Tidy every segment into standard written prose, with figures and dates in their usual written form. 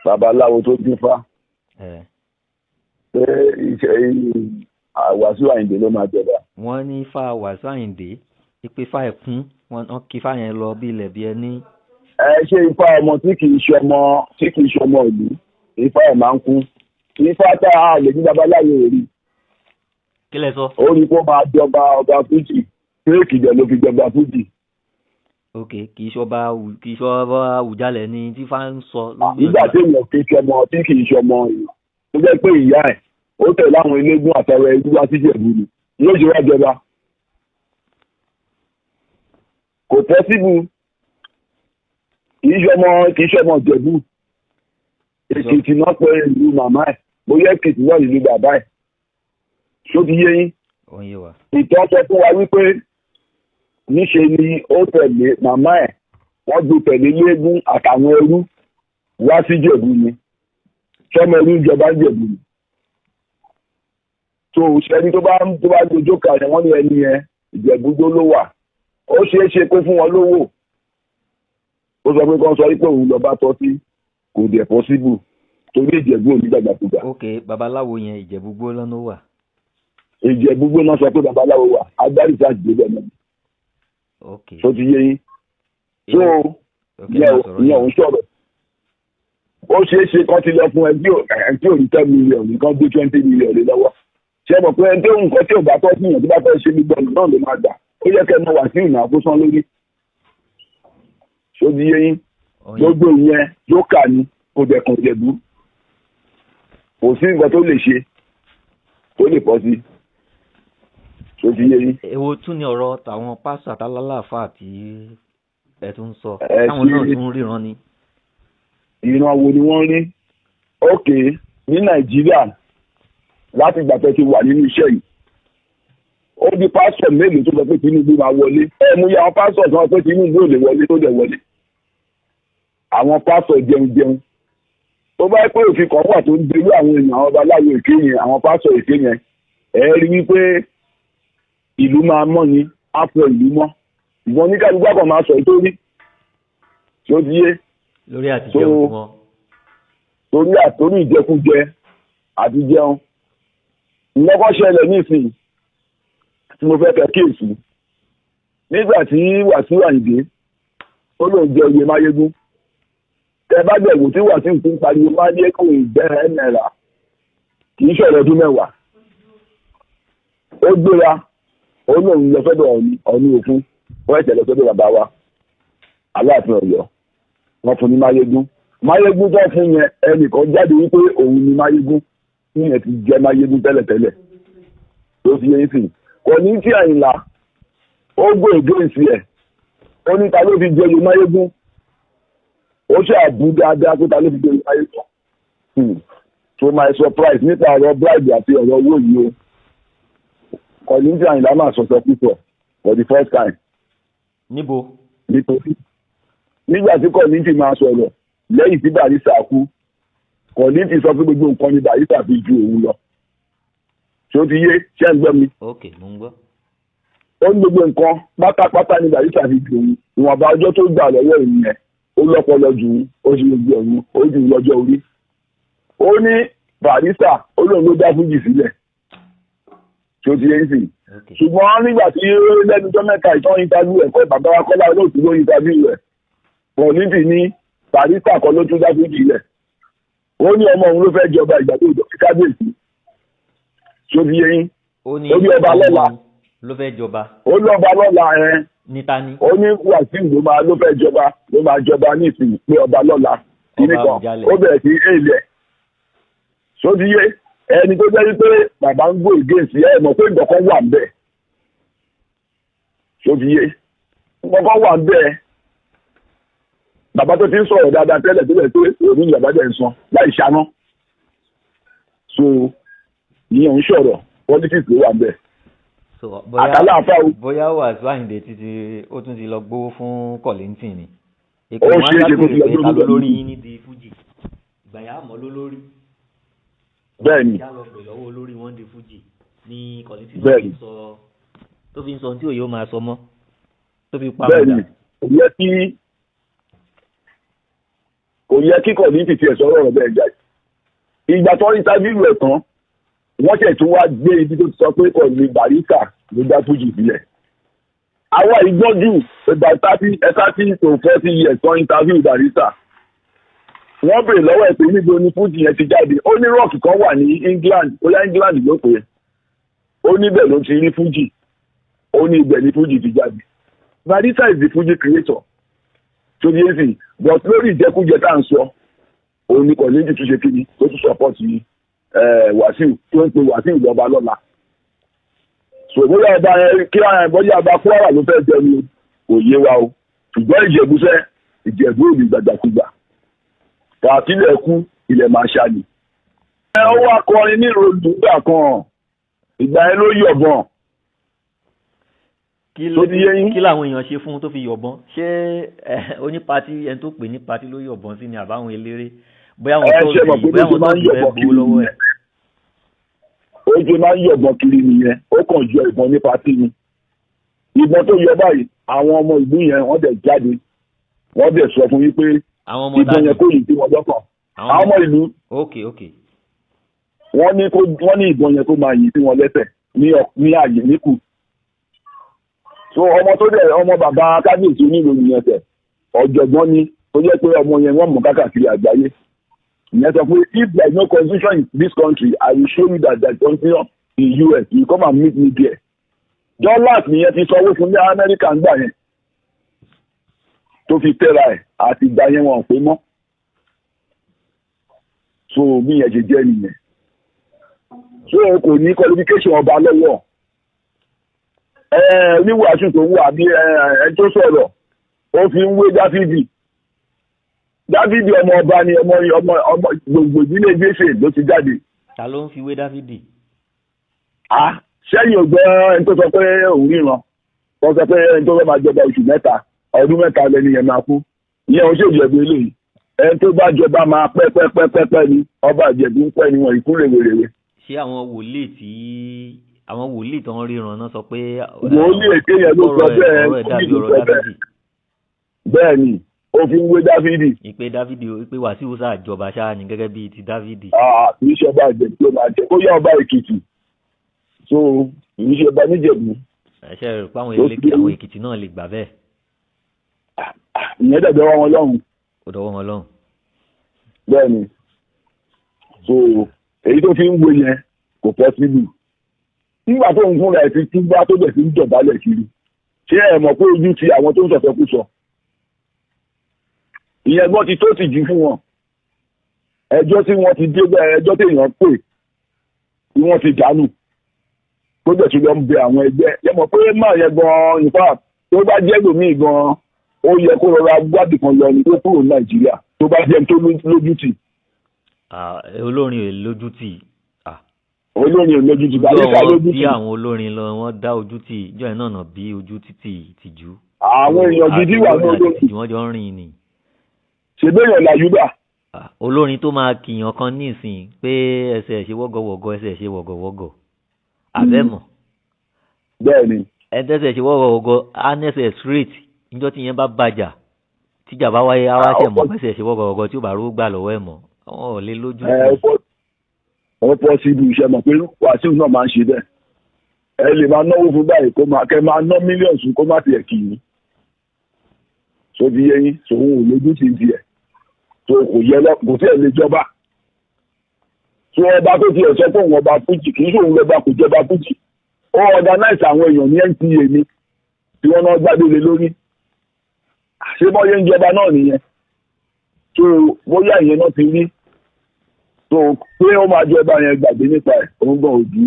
Babaláwo tó dífá pé iṣẹ́ Wàsíù Àyìndé ló máa jọba. Wọ́n ní ifá Wàsíù Àyìndé ìpè ifá ẹ̀kún wọn kí ifá yẹn lọ bí ilẹ̀ bí ẹni. Ẹ ṣe ifá ọmọ tí kì í ṣe ọmọ tí kì í ṣe ọmọ ìlú, ifá ẹ̀ máa ń kú. Ifá tá a lè ní babaláwo rí. Kí lẹ sọ? Ó ní kó máa jọba ọba fújì, fúrèkì jẹ ló fi jọba fújì. Ok, kì í ṣọba Àwùjalẹ̀ ni tí fá ń sọ. Nígbà tí èèyàn kì í ṣe ọmọ tí kì í ṣe ọmọ èèyàn tó jẹ́ pé ìyá ẹ̀ ó tẹ̀lé àwọn eléégún àtàwọn ẹrú wá sí Ìjẹ̀bú ni yóò ṣe wá jọba. Kò pọ́síbù, kì í ṣe ọmọ Ìjẹ̀bú. Èkìtì náà pé ìlú màmá ẹ̀, bóyá Èkìtì náà ìlú bàbá ẹ̀. Ṣó ti yé yín? Ìtàn sọ fún wa wípé níṣe ni ó tẹ̀lé màmá ẹ̀, wọ́n gbé tẹ̀lé léégún àtàwọn ẹrú wá sí Ìjẹ̀bú ni. Sọmọ ẹrú ń jọba Ìjẹ̀bú ni. Tó ṣẹ́ni tó bá dojú kà yẹn, wọ́n ní ẹni yẹn Ìjẹ̀bú gbó ló wà. Ó ṣeé ṣe kó fún wọn lówó. Ó sọ pé kán sọ wípé òun lọ́ba tọ́ sí, kò dẹ̀ pọ́síbù torí Ìjẹ̀bú ò ní gbàgbàkúgbà. Ok, babaláwo yẹn Ìjẹ̀bú gbó lọ́nà wà. Ìjẹ̀bú gbó náà sọ pé babaláwo wà, agbárí sáà jẹ́ bẹ́ẹ̀ náà. Ok. Tó ti yé yín. So ìyẹn òun sọ̀rọ̀. Ó ṣeé ṣe kán ti lọ fún ẹ tí ò ní 10 million nìkan gbé 20 million lé lọ́wọ́. Ṣé mọ̀ pé ẹni tó nǹkan tí ò bá tọ́ sí yàn tó bá fẹ́ ṣe gbogbo ọ̀nà náà ló máa gbà. Ó yẹ kẹ́ ẹ mọ Wàsíù náà kó sán lórí. Ṣó ti yé yín? Gbogbo ìyẹn jókà ni, kò dẹ̀ kàn Ìjẹ̀bú. Kò sí nǹkan tó lè ṣe tó lè pọ̀ sí. Ṣó ti yé yín? Èwo tún ni ọ̀rọ̀ tàwọn pásítọ̀ àtàlálàáfà tí ẹ tún sọ? Táwọn náà tún ríran ni. Ìran wo ni wọ́n rí? Ókè, ní Nàìjíríà láti ìgbà tẹ́ ti wà nínú iṣẹ́ yìí, ó di pásítọ̀ mélòó tó sọ pé Tinubu máa wọlé? Ẹ mú ya àwọn pásítọ̀ tó sọ pé Tinubu ò lè wọlé tó dẹ̀ wọlé. Àwọn pásítọ̀ jẹun jẹun. Tó bá pé òfin kan wà tó ń derú àwọn èèyàn, àwọn babaláwo èké yẹn, àwọn pásítọ̀ èké yẹn, ẹ rí wípé ìlú máa mọ́ ni, á fọ ìlú mọ́. Ìgbọ́n oníkálukú àkàn máa sọ ìtorí. Ṣé ó ti yé? Lórí àti jẹun wọn. Torí àtorí ìjẹkújẹ àti jẹun. Ìlọ́kọ́ ṣẹlẹ̀ nísìnyí tí mo fẹ́ kẹ́ kíyèsí. Nígbà tí Wàsíù Àyìndé ó lóun jẹ oyè Máyégún. Tẹ bá gbẹ̀wò tí Wàsíù ti ń pariwo Máyégún ìgbẹ́ náírà kì í ṣọ̀rọ̀ ọdún mẹ́wàá. Ó gbéra, ó lóun lọ sọ́dọ̀ Ọ̀ọ̀ni Òkun, wọ́n ẹ̀sẹ̀ lọ sọ́dọ̀ bàbá wa Aláàfin Ọ̀yọ́. Wọ́n fún ní Máyégún. Máyégún tó fún yẹn, ẹnìkan jáde wípé òun ni Máyégún. Ìyẹn ti jẹ Máyégún tẹ́lẹ̀tẹ́lẹ̀. Tó fi yẹn sìn. Kò ní tí Àyìnlá ó gbé ègéǹsì ẹ̀. Ó ní ta ló fi jẹ oyè Máyégún. Ó ṣe àbú dáadáa pé ta ló fi jẹ oyè Máyégún. To my surprise, nípa ọ̀rọ̀ bribe àti ọ̀rọ̀ owó yìí o. Kò ní tí Àyìnlá máa sọ̀sọ̀ púpọ̀ for the first time. Níbo? Nítorí nígbà tí Kọ̀lìntì máa sọ̀rọ̀ lẹ́yìn tí Barrister kú, Kọ̀lìntì sọ pé gbogbo nǹkan ni Barrister fi ju òun lọ. Ṣé ó ti yé? Ṣé ń gbọ́ mi? Ok, mo ń gbọ́. Ó ní gbogbo nǹkan pátápátá ni Barrister fi ju òun. Ìwọ̀nba ọjọ́ tó gbà lọ́wọ́ òun yẹn, ó lọ́pọlọ jù ú, ó sì gbogbo òun, ó jù ú lọ́jọ́ orí. Ó ní Barrister, ó lóun ló dá fújì sílẹ̀. Ṣé ó ti yé sí? Ṣùgbọ́n nígbà tí lẹ́nu tó mẹ́ta ìtàn interview ẹ̀kọ́ bàbá wa Kọ́lá Olóòtú ló interview rẹ̀. Kọ̀lìntì ní Barrister kan ló tún dá fújì lẹ̀. Ó ní ọmọ òun ló fẹ́ jọba ìgbà tó jọ sí kábíyèsí. Ṣó fi yé yín? Ó ní ọba lọ́la ló fẹ́ jọba. Ó ní ọba lọ́la ẹ̀. Níta ni? Ó ní Wàsíù ló máa ló fẹ́ jọba, ló máa jọba ní ìsìn pé ọba lọ́la. Kíní kan ó bẹ̀rẹ̀ sí èlẹ̀. Ṣó fi yé? Ẹni tó jẹ́ wípé bàbá ń gbó ìgéǹsì ẹ̀ mọ̀ pé nǹkan wà ń bẹ̀. Ṣó fi yé? Nǹkan wà ń bẹ̀. Bàbá tó ti ń sọ̀rọ̀ dáadáa tẹ́lẹ̀ tẹ́lẹ̀ pé òní ni bàbá jẹ́ ń san láì ṣáná. So ìyẹn ń sọ̀rọ̀ politics ló wà ń bẹ̀. Àtàlà àfa o. Bóyá Wàsíù Àyìndé títí ó tún ti lọ gbowó fún Kọ̀lìntì ni. Ó ṣeé ṣe kó ti lọ gbowó fún lórí yín ní ti Fújì. Ìgbà yà á mọ̀ lólórí. Bẹ́ẹ̀ni. Ìyá lọ pè lọ́wọ́ olórí wọn di Fújì ní Kọ̀lìntì náà fi sọ tó fi ń sọ ohun tí òye ó máa sọ mọ́ tó fi pa. Bẹ́ẹ̀ni, kò yẹ kí Kò yẹ kíkọ̀ ní tìtì ẹ̀ sọ̀rọ̀ ọ̀rọ̀ bẹ́ẹ̀ jáde. Ìgbà tó ń interview ẹ̀ tán, wọ́n ṣẹ̀ tún wá gbé ibi tó ti sọ pé kò ní Barrister ló dá fújì sílẹ̀. Àwa ìgbọ́njú about 30 to 40 years tó interview Barrister. Wọ́n béèrè lọ́wọ́ ẹ̀ pé níbo ni fújì yẹn ti jáde. Ó ní rock kan wà ní England, ó yá, England ló pè é. Ó níbẹ̀ ló ti rí fújì. Ó ní ibẹ̀ ní fújì ti jáde. Barrister is the Fuji creator. Tó di èsì, but lórí ìjẹkújẹ tá à ń sọ, òun ni Kollington tún ṣe kíni tó tún support yìí Wàsíù tó ń pe Wàsíù lọ́ba lọ́la. So bóyá ọba yẹn kí bóyá ọba Kwara ló fẹ́ jẹ ni, kò yé wa o. Ṣùgbọ́n Ìjẹ̀bú sẹ́, Ìjẹ̀bú ò ní gbàgbàkúgbà. Kàkílẹ̀ kú, ilẹ̀ máa ṣàlì. Ẹ ó wá kọrin ní ìròdù nígbà kan, ìgbà yẹn ló yọ̀bọ̀n. Tó ti yé yín? Kí làwọn èèyàn ṣe fún un tó fi yọ̀bọ̀n? Ṣé oní party, ẹni tó pè ní party ló yọ̀bọ̀n sí ni, àbáwọn eléré, bóyá àwọn Ẹ tó ṣe mọ̀ pé bóyá bó ṣe àwọn máa tó ń fẹ́ yọ̀bọ̀n gbowó kiri lọ́wọ́ ẹ̀. nìyẹn. Ó ṣe máa ń yọ̀bọ̀n kiri nìyẹn. Ó kàn yọ ìbọn ní party ni. Ìbọn tó yọ báyìí, àwọn ọmọ ìlú yẹn, wọ́n dẹ̀ jáde, wọ́n dẹ̀ sọ fún yín pé Àwọn ọmọ ìbọn dání yẹn kò yìí sí wọn lọ́kàn. Àwọn ọmọ ìlú. ok. Wọ́n ní kó, wọ́n ní ìbọn yẹn kó máa yìn sí wọn lẹ́sẹ̀ ní ààyè níkù. So ọmọ tó dẹ̀ ọmọ bàbá kábíyèsí onílòyìn yẹn tẹ̀, ọ̀jọ̀gbọ́n ni, tó jẹ́ pé ọmọ yẹn, wọ́n mọ̀ káàkiri àgbáyé. Ìyẹn sọ pé, "If there is no constitution in this country, I will show you that there is constitution in US. You come and meet me there." Dollars nìyẹn ti sanwó fún ní Amẹ́ríkà ń gbà yẹn tó fi tẹ́ra ẹ̀, àti ìgbà yẹn wọn ò pé mọ́. So bí yẹn ṣe jẹ́ nìyẹn. So kò ní qualification ọba lọ́wọ́. Ẹ oníwàásù tó wà bí ẹ tó sọ̀rọ̀, ó fi ń wé Dáfídì. Dáfídì ọmọ ọba ni, ọmọ ọmọ ọmọ gbogbo ìdílé Jésè ló ti jáde. Ta ló ń fi wé Dáfídì? Ah, sẹ́yìn ògbẹ́ ẹni tó sọ pé òun ríran, wọ́n sọ pé ẹni tó fẹ́ máa jọba, oṣù 3, ọdún 3 lẹ́ni yẹn máa kú. Ìyẹn ò ṣèjẹ̀bú eléyìí. Ẹni tó bá jọba máa pẹ́ pẹ́ pẹ́ pẹ́ pẹ́ ni. Ọba Ìjẹ̀bú ń pẹ́ ni, wọn ìkú rèwerèwe. Ṣé àwọn wòlíì tí àwọn wòlíì tó ń ríran náà sọ pé Wòlíì èké yẹn ló sọ ọ̀rọ̀ ẹ̀ bẹ́ẹ̀. Ọ̀rọ̀ ẹ̀ dàbí Wòlíì ló ọ̀rọ̀ sọ bẹ́ẹ̀. Dáfídì. Bẹ́ẹ̀ ni, ó fi ń wé Dáfídì. Ìpè Dáfídì, ìpè Wàsíù sáà jọba ṣáà ní gẹ́gẹ́ bíi ti Dáfídì. Ah, kì í ṣe ọba Ìjẹ̀bú ló máa jẹ, ó yá ọba Èkìtì. So kì í ṣe ọba níjẹ̀bú. Ẹ̀ṣẹ̀ rẹ̀ pé àwọn Ó eléke àwọn Èkìtì náà lè gbà bẹ́ẹ̀? Ìyẹn dẹ̀dẹ̀ wá wọn lọ́hùn. Ó dọwọ́ wọn lọ́hùn. Bẹ́ẹ̀ ni. So èyí tó fi ń wé yẹn kò possible nígbà tó ń fúnra ẹ̀ ti túbá, tó dẹ̀ fi ń dọ̀bálẹ̀ kiri. Ṣé ẹ mọ̀ pé ojú ti àwọn tó ń sọ̀tọ̀ kú sọ ìyẹn gbọ́n ti tó ti jù fún wọn? Ẹjọ́ tí wọ́n ti dé bẹ́ẹ̀, ẹjọ́ téèyàn pè tí wọ́n ti dànù, tó dẹ̀ tún lọ ń bẹ àwọn ẹgbẹ́. Ẹ mọ̀ pé máa yẹ gan-an, in fact, tó bá jẹ́ lòmíì gan-an, ó yẹ kó rọra gbádùn kan lọ ní, tó kúrò ní Nàìjíríà, tó bá jẹ́ tó lójú tì. Ah, olórin ò lójú tì. Ah, Olórin ò lójú tì, Barrister Ọjọ́ lójú wọn tì. bí àwọn olórin lọ, wọ́n dá ojú tì ìjọ yẹn náà nà bí ojú títì tìjú. Àwọn èèyàn gidi wà ní olórin àti olórin. Tìjú wọ́n jọ ń rìn ni. Ṣèbéèyàn làyúbà. Ah, olórin tó máa kìyàn kan nísìn pé ẹsẹ̀ ẹ̀ ṣe wọ́gọ̀wọ́gọ̀, ẹsẹ̀ ẹ̀ ṣe wọ̀gọ̀wọ́gọ̀, àbẹ́mọ̀? Bẹ́ẹ̀ ni. Ẹsẹ̀ ṣe wọ́gọ̀wọ́gọ̀, á nẹ́sẹ̀ straight. Níjọ́ tí yẹn bá bàjà, tíjà bá wáyé, á wá ṣẹ̀ mọ̀ pẹ́sẹ̀ ṣe wọ́gọ̀wọ́gọ̀, tí ó bá rówó gbà lọ́wọ́ ẹ̀ mọ̀, àwọn ò lè lójú Ẹ tì. Ó possible. Iṣẹ́ mọ̀ pé Wàsíù náà máa ń ṣe bẹ́ẹ̀. Ẹ lè máa náwó fún báyìí, kó máa kẹ́ máa ná mílíọ̀nù, kó má tiẹ̀ kì í so ti yé yín. So òun ò lójú tì tiẹ̀, so kò yẹ lọ, kò tí ẹ̀ lè jọba. So ọba tó tiẹ̀ sọ pé òun ọba fújì, kì í ṣe òun lọ́ba, kò jọba fújì. Ó organize àwọn èèyàn ní NTA ni tí wọ́n náà gbádùn lé lórí. Ṣé bọ́yé ń jọba náà nìyẹn? So bóyá ìyẹn náà ti rí so pé ó máa jọba yẹn, gbàgbé nípa ẹ̀. Òun gan òbí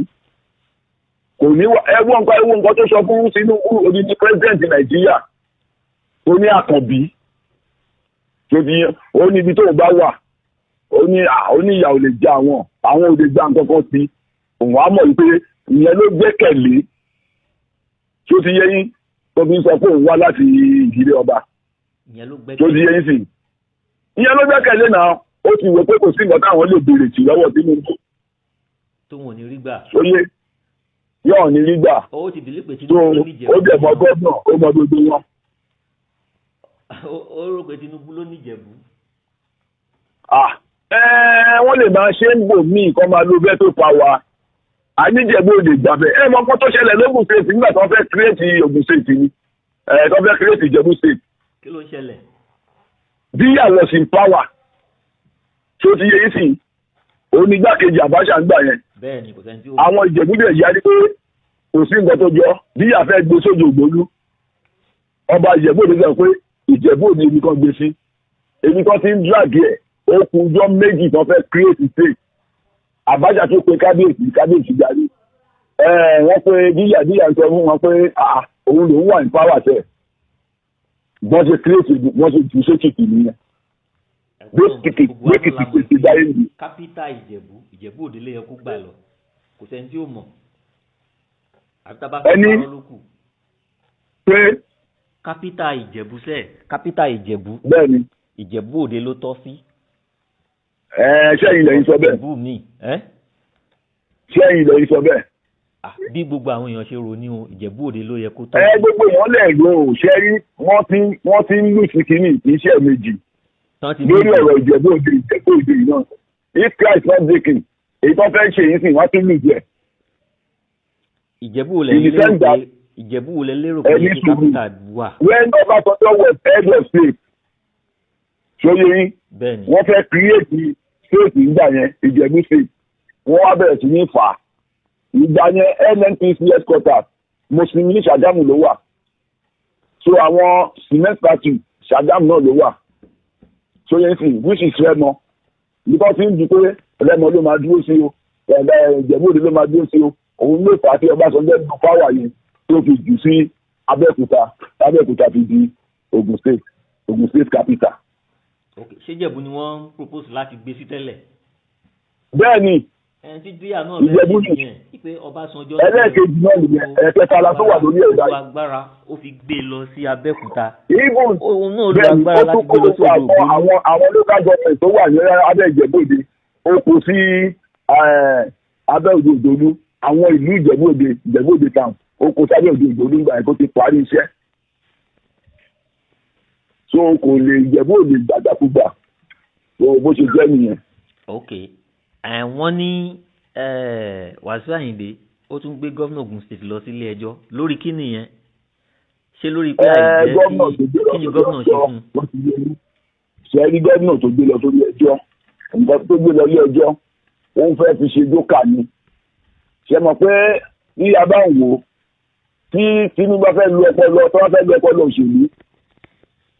kò ní wá. Ẹwọ́n nǹkan, ẹwọ́n nǹkan tó sọ fún Tinubu, odidi president Nàìjíríà, ó ní Àkànbí tó ti ó ní ibi tóun bá wà, ó ní ó ní ìyà ò lè jẹ àwọn, àwọn ò lè gba nǹkan kan sí òun. Á mọ̀ wípé ìyẹn ló gbẹ́kẹ̀lé tó ti yé yín, tó fi ń sọ pé òun wá láti ìdílé ọba. Ìyẹn ló Tó ti gbẹ́kẹ̀lé. yé yín sí, ìyẹn ló gbẹ́kẹ̀lé náà. Ó ti wò pé kò sí nǹkan táwọn lè béèrè tì lọ́wọ́ Tinubu Tóun ò ní rí gbà. Sóyè yóò ní rí gbà. Ó ti bìlí pé tó Tinubu ló níjẹ̀bú. Ó dẹ̀ mọ gómìnà, ó mọ gbogbo wọn. Ó rò pé Tinubu ló níjẹ̀bú. Ah, wọ́n lè máa ṣe ń bò míì kọ́ máa lo veto power. Àníjẹ̀bú òde gbàfẹ́. Ẹ mọ nǹkan tó ṣẹlẹ̀ lógùn State nígbà tó fẹ́ create Ògùn State ni, tó fẹ́ create Ìjẹ̀bú State. Kí ló ń ṣẹlẹ̀? Díyà was in power, tó ti yẹ yín sìn, òun ní igbákejì Abacha ń gbà yẹn. Bẹ́ẹ̀ ni, kò sẹ́ni tí ó. Àwọn Ìjẹ̀bú dẹ̀ yarí pé kò sí nǹkan tó jọ. Díyà fẹ́ gbé sójú Ògbólú, ọba Ìjẹ̀bú Òde sọ pé Ìjẹ̀bú Òde ibi kan gbé sí, èmi kan ti ń drag ẹ̀. Ó kù ọjọ́ 2 tó fẹ́ create state, Abacha tó pe kábíyèsí, kábíyèsí jáde. Wọ́n pe Díyà, Díyà ń sọ fún wọn pé ah, òun lòún wà ní power tẹ̀. Wọ́n ṣe create, wọ́n ṣe jù sékìtì nìyẹn. Gbẹ́kìtì pèsè dáyé nìyí. Capital Ìjẹ̀bú, Ìjẹ̀bú Òde lè yẹ kó gbà lọ, kò sẹ́ni tí ó mọ̀, àbí tá a bá fẹ́ parọ́ ló kù. Pé capital Ìjẹ̀bú sẹ́ẹ̀, capital Ìjẹ̀bú. Bẹ́ẹ̀ni. Ìjẹ̀bú Òde ló tọ́ sí. Ẹ ṣẹ́yìn lẹ́yìn sọ bẹ́ẹ̀? Ìjẹ̀bú mi ẹ́. Ṣẹ́yìn lẹ́yìn sọ bẹ́ẹ̀? Bí gbogbo àwọn èèyàn ṣe rò ní o, Ìjẹ̀bú Òde ló yẹ kó tọ́. Ẹ gbogbo èèyàn lè rò ó. Ṣe rí, wọ́n ti ń lù sí kínní, kì í ṣe méjì lórí ọ̀rọ̀ Ìjẹ̀bú Òde, Ìjẹ̀bú Òde yìí náà. If Christ not breaking, èyí tó fẹ́ ṣe yìí sì, wọ́n tún lù jẹ́. Ìjẹ̀bú wo lẹ lérò pé kí capital wà? When Ọbásanjọ́ was head of state, ṣóyè yín, wọ́n fẹ́ create state nígbà yẹn, Ìjẹ̀bú State. Wọ́n wá bẹ̀rẹ̀ sí ní fà á. Ìgbà yẹn, NNPC headquarters Mùsùlùmí ní Ṣàgámù ló wà. So àwọn cement factory, Ṣàgámù náà ló wà. Ṣóyè ń sìn, which is Rẹ́mọ, because ń di pé Rẹ́mọ ló máa dúró sí o, ẹ̀ẹ́dá Ìjẹ̀bú Òde ló máa dúró sí o. Òun ló fà á tí Ọbásanjọ́ lu power yẹn tó fi jù sí Abẹ́òkúta, Abẹ́òkúta fi di Ogun State, Ogun State capital. Ok, ṣé Ìjẹ̀bú ni wọ́n ń propose láti gbé sí tẹ́lẹ̀? Bẹ́ẹ̀ni. Ẹni tí díà náà Ìjẹ̀bú fẹ́ ṣe ni. nìyẹn, pé Ọbásanjọ́. Ẹlẹ́ẹ̀kejì náà nìyẹn, ẹ̀kẹta la tó wà lórí ẹ̀dá ó yìí. Agbára ó fi gbé lọ sí Abẹ́òkúta. Even Òun náà lo bẹ́ẹ̀ni, agbára ó láti tún gbé kó lọ sí gbogbo Odò àwọn Ògbólú. àwọn local government tó wà ní abẹ́ Ìjẹ̀bú Òde, ó kó sí abẹ́ Òde Ògbólú, àwọn ìlú Ìjẹ̀bú Òde, Ìjẹ̀bú Òde town, ó kó sábẹ́ Òde Ògbólú nígbà yẹn kó ti parí iṣẹ́. So kò lè, Ìjẹ̀bú Òde gbàgbàkúgbà. So bó ṣe jẹ́ nìyẹn. Ok, wọ́n ní Wàsíù Àyìndé ó tún gbé gómìnà Ògùn State lọ sílé ẹjọ́ lórí kí nìyẹn? Ṣé lórí pé àìjẹ́ Gómìnà tó kí gbé lọ kí ni sórí gómìnà ṣe ẹjọ́ fún un? Wọ́n ti yé yín. Ṣe rí, gómìnà tó gbé lọ sórí ẹjọ́, nǹkan tó gbé lọ ilé ẹjọ́, òun fẹ́ fi ṣe jókà ni. Ṣe mọ̀ pé bí a bá ń wò ó, tí Tinubu bá fẹ́ lu ọpọlọ, tó bá fẹ́ lu ọpọlọ òṣèlú,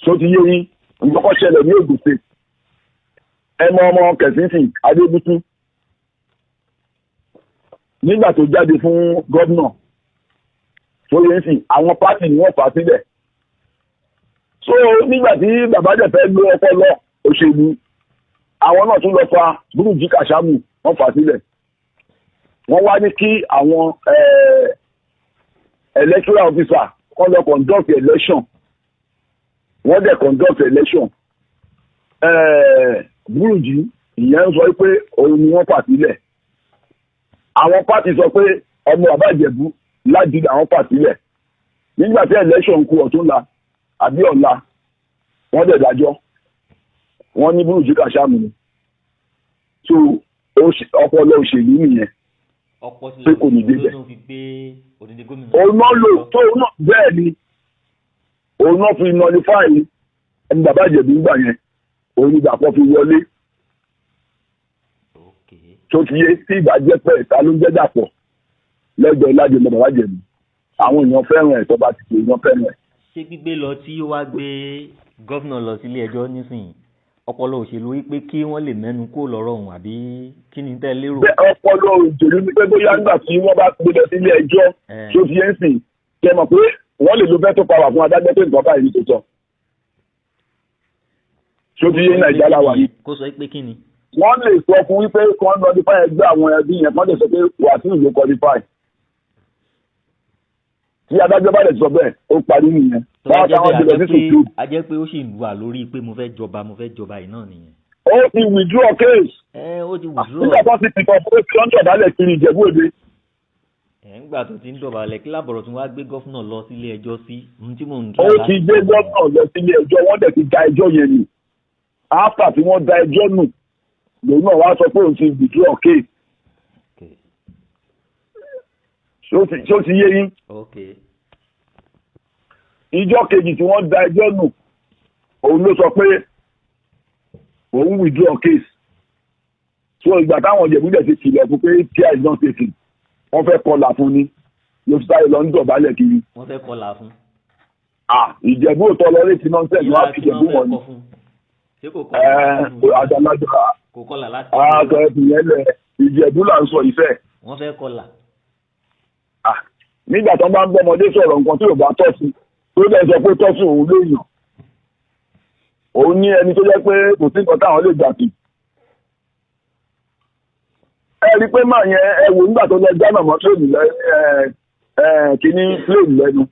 tó ti yé yín, nǹkan kan ṣẹlẹ̀ ní Ògùn State. Ẹ mọ ọmọ Kẹ̀sìntì Adébútú, nígbà tó jáde fún gómìnà tó yẹ ń sìn, àwọn party ni wọ́n fà á sílẹ̀. So nígbà tí bàbá dẹ̀ fẹ́ lo ọpọlọ òṣèlú, àwọn náà tún lọ fa Burújí Kàṣámù, wọ́n fà á sílẹ̀. Wọ́n wá ní kí àwọn electoral officer kọ́ lọ conduct election. Wọ́n dẹ̀ conduct election. Burújí ìyẹn ń sọ pé òun ni wọ́n fà sílẹ̀. Àwọn party sọ pé ọmọ bàbá Ìjẹ̀bú láti àwọn fà sílẹ̀. Nígbà tí election kù ọ̀túnla àbí ọ̀la, wọ́n dẹ̀ dájọ́, wọ́n ní Burújí Kàṣámù ni. So ọpọlọ òṣèlú nìyẹn. Ọ̀pọ̀ sí Pé kò ní débẹ̀. ló fi gbé odidi gómìnà. Òun náà lò tó òun náà, bẹ́ẹ̀ ni, òun náà fi nullify ẹni bàbá Ìjẹ̀bú gbà yẹn, òun ni Dàpọ̀ fi wọlé. Tó ti yé, tí ìgbà jẹ́ pẹ́ ta ló ń jẹ́ Dàpọ̀ lẹ́gbẹ̀ẹ́ lájẹmọ bàbá Ìjẹ̀bú, àwọn èèyàn fẹ́ràn ẹ̀, tó bá ti ṣe, èèyàn fẹ́ràn ẹ̀. Ṣé gbígbé lọ tí ó wá gbé gómìnà lọ sílé ẹjọ́ nísìnyí, ọpọlọ òṣèlú wípé kí wọ́n lè mẹ́nu kó lọ́rọ̀ òun, àbí kí ni tẹ́ lérò? Bẹ́ẹ̀, ọpọlọ òṣèlú ní pé bóyá nígbà tí wọ́n bá gbé lọ sílé ẹjọ́, tó fi ń sìn, ṣe mọ̀ pé wọ́n lè lo veto power fún adájọ́ pé nǹkan báyìí ní tó sọ. Tó fi yé, Nàìjíríà la wà yìí. Kó sọ pé kí ni? Wọ́n lè sọ fún wípé kàn nullify ẹgbẹ́ àwọn ẹbí yẹn, kàn lè sọ pé Wàsíù ló qualify. Tí adájọ́ bá lè sọ bẹ́ẹ̀, ó parí nìyẹn. Tó bá Báwa jẹ́ táwọn gbé lọ bẹ́ẹ̀, sí Supreme. a jẹ́ pé ó sì wà lórí pé mo fẹ́ jọba, mo fẹ́ jọba yìí náà nìyẹn. Ó ti withdraw case. Ẹ ó ti withdraw. Nígbà tó ti tìkọ̀ fún pé kí wọ́n dọ̀bálẹ̀ kiri Ìjẹ̀bú Òde. Ẹ̀ ń gbà tó ti ń dọ̀bálẹ̀, kí lábọ̀rọ̀ tún wá gbé governor lọ sílé ẹjọ́ sí ohun tí mò ń Ó try ti gbé gómìnà lọ sílé ẹjọ́, wọ́n dẹ̀ ti da ẹjọ́ yẹn nù. After tí wọ́n da ẹjọ́ nù Lòun náà wá sọ pé òun ti withdraw case. Ṣó ti yé yín? Ìjọ́ kejì tí wọ́n da ẹjọ́ nù, òun ló sọ pé òun withdraw case. So ìgbà táwọn Ìjẹ̀bú-Jẹ̀ ti kìlọ̀ fún pé tí is not taken, wọ́n fẹ́ kọlà fún ni, ló fi sáré lọ ń dọ̀bálẹ̀ kiri. Wọ́n fẹ́ kọlà fún. Ìjẹ̀bú ò tọ́lọ́rẹ́tì nonsense, wọ́n á fi Ìjẹ̀bú mọ̀ ni. Àgbàlagbà kò kọlà láti. Àgbà ẹ̀fìyẹn lẹ̀, Ìjẹ̀bú là ń sọ ìfẹ́. Wọ́n fẹ́ kọlà. Nígbà tó bá ń bọ́mọdé sọ̀rọ̀ nǹkan tí ò bá tọ́ sí, tó dẹ̀ sọ pé tọ́ sí òun léèyàn. Òun ní ẹni tó jẹ́ pé kò sí nǹkan táwọn lè gbà sí. Ẹ rí i pé máa yẹn ẹ wò nígbà tó lọ jáná mọ́ tírèènì kínní plane lẹ́nu.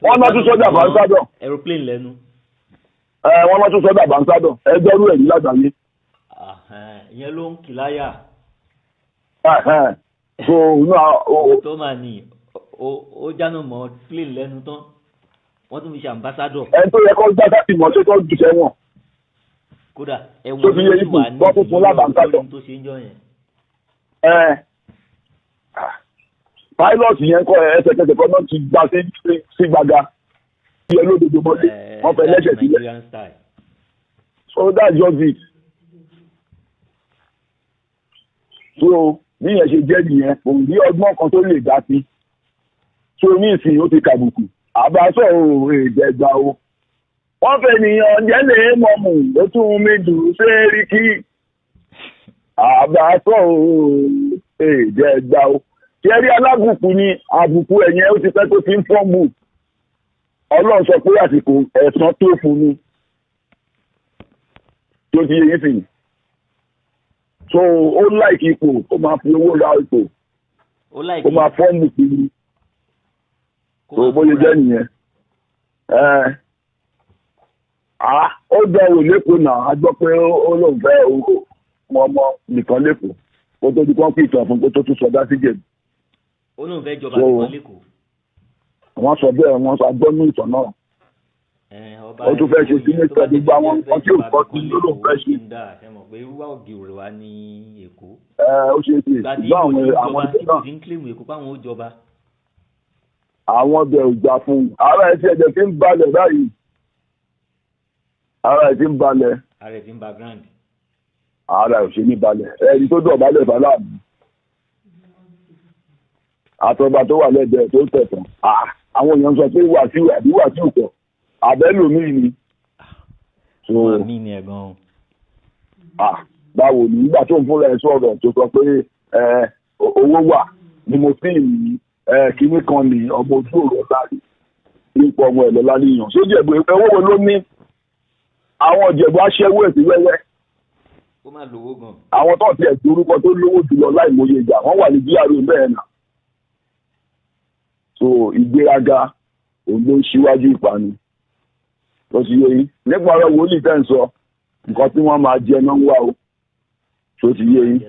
Wọ́n náà tún sọ́jà bá ń sádọ̀. Aeroplane lẹ́nu. Wọ́n náà tún sọ́jà bá ń sádọ̀. Ẹgbẹ́rú ẹ̀yìn lágbàáyé. Ìyẹn ló ń kì láyà. So tó máa ní ó jáná mọ́ plane lẹ́nu tán, wọ́n tún fi ṣe ambassador. Ẹni tó yẹ kó gbá sáà tìmọ̀ tó jù sẹ́wọ̀n. Kódà ẹ̀wọ̀n ló ti wà ní ìlú tó ṣe ń jọ yẹn. Pilot yẹn kọ ẹsẹ̀kẹsẹ̀ kan náà ti gba sí gbàgà yẹ lódodo mọ́lé, wọ́n fẹ́ lẹ́sẹ̀ sílẹ̀. So that's just it. So bí yẹn ṣe jẹ́ nìyẹn, òun bí ọgbọ́n kan tó lè dá sí. So ní ìsìn ó ti kàbùkù, àbáṣọ òun èdè ẹgbà o. Wọ́n fẹ́ nìyàn jẹ́ lè mọ̀mù ó tún mi dùn sẹ́ríkì. Àbáṣọ òun èdè ẹgbà o. Kẹrí alábùkù ni àbùkù ẹ̀yẹn ó ti pẹ́ tó ti ń fọ́ọ̀mù. Ọlọ́run sọ pé àsìkò ẹ̀san tó fún ni. Tó ti yé yín sìn. So ó láìkí ipò, ó máa fi owó ra ipò. Ó máa fọ́ọ̀mù kiri. So bóyá jẹ́ nìyẹn. Ó dán wò lẹ́kọ̀ọ́ náà, a gbọ́ pé ó lóun fẹ́ ọmọ nìkan lẹ́kọ̀ọ́. Kó tó di kán pìtàn fún kó tó tún sọdá sí Ìjẹ̀bú. Ó lóun fẹ́ jọba nìkan lẹ́kọ̀ọ́. Wọ́n sọ bẹ́ẹ̀, wọ́n sọ agbọ́nú ìtàn náà. Ó tún fẹ́ ṣe sínétọ̀, gbogbo àwọn nǹkan tí ò kọ́ sí ló lóun fẹ́ ṣe. Ẹ mọ̀ pé irúwà ògì wà ní Èkó. Ó ṣe é ṣe ṣùgbọ́n àwọn ìjọba náà ti ń kílèmù Èkó páwọn ó jọba. Àwọn ọbẹ̀ ò gbà fún un. Ara ẹ̀ tí ẹ̀jẹ̀ ti ń balẹ̀ báyìí. Ara ẹ̀ ti ń balẹ̀. Ara ẹ̀ ti ń ba grand. Ara ẹ̀ ò ṣe ní balẹ̀. Ẹni tó dọ̀bálẹ̀ fàlàbù. Àtọba tó wà lẹ́gbẹ̀ẹ́ tó tẹ̀tàn. Àwọn èèyàn sọ pé Wàsíù àbí Wàsíù kọ̀. Àbẹ́lòmíì ni. Wọ́n ni ẹ̀ gan-an. Báwo ni nígbà tó ń fúnra ẹ sọ̀rọ̀ tó sọ pé owó wà ni mo sì ní kinní kan ní ọmọ ojú òrò lárí nípa ọmọ ẹ̀ lọ́lá níyàn. Sójú ẹ̀gbọ́n owó wo ló ní? Àwọn Ìjẹ̀bú aṣẹ́wó èsì wẹ́wẹ́. Ó máa lówó gan. Àwọn tó ti ẹ̀sìn orúkọ tó lówó jùlọ láìmọye ìgbà wọ́n wà ní GRA bẹ́ẹ̀ náà. So ìgbéraga òun ló ń ṣíwájú ìpanu. Tó ti yé yín. Nípa ọ̀rọ̀ wòlíì tẹ́ ń sọ, nǹkan tí wọ́n máa jẹ náà ń wá o. Tó ti yé yín.